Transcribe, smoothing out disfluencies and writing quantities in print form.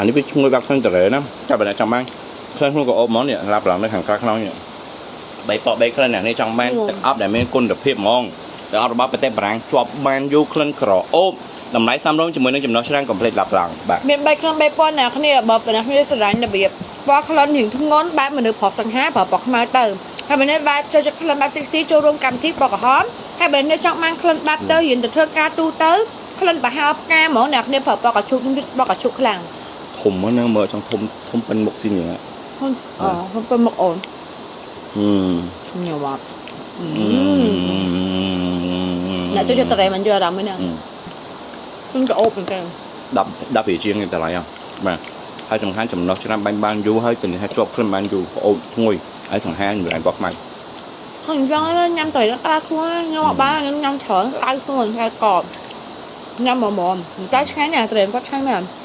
អានេះវាឈ្ងុយបែបក្លិនតារ៉េណាតែបើអ្នកចង់បានក្លិនខ្លួនក៏អូបហ្មងនេះឡាប់ឡងនៅខាងក្រៅខ្នងនេះបីប៉បីក្លិនអ្នកនេះចង់បានទឹកអប់ដែលមានគុណភាពហ្មងទឹកអប់របស់ប្រទេសបារាំងជាប់បានយូរក្លិនក្រអូបតម្លៃសមរម្យជាមួយនឹងចំណុះច្រើនកុំភ្លេចឡាប់ឡងបាទ មាន3ក្លិន3ពណ៌អ្នកគ្នាបើអ្នកគ្នាស្រឡាញ់របៀបពណ៌ក្លិនរៀងធ្ងន់បែបមនុស្សប្រុសសង្ហាប្រើពណ៌ខ្មៅទៅហើយបើនេះបែបចូលចិត្តក្លិនបែប sexy ចូលរួមកម្មវិធីពណ៌ក្រហមហើយបើនេះចង់បានក្លិនបែបទៅរៀនទៅធ្វើការទូទៅក្លិនប្រហើរផ្កាហ្មងអ្នកគ្នាប្រើពណ៌កាឈូកខ្ញុំពណ៌កាឈូកខ្លាំង ធំហ្នឹងមើលចង់ធំធំពេញមុខស៊ីនេះ អូខ្ញុំពេញមុខអូន ហឹម ញ៉ាំអត់អ្នកចូលចិត្តតរ៉េមិនយល់អារម្មណ៍ហ្នឹងខ្ញុំក៏អូបមែនតើ 10 10រៀលជាងឯតម្លៃហ៎បាទហើយសំខាន់ចំណុះច្រើនបាញ់បានយូរហើយទៅនេះថាជាប់ក្លិនបានយូរប្អូនឈ្ងុយហើយសង្ហាសម្រាប់ពណ៌ខ្មៅ ខ្ញុំចង់ញ៉ាំត្រីដល់ក្តៅខ្លួនញ៉ាំអត់បានខ្ញុំញ៉ាំច្រើនក្តៅខ្លួនក្តៅកប់ញ៉ាំហ្មងតែឆ្ងាញ់ណាស់ត្រីគាត់ឆ្ងាញ់មែន។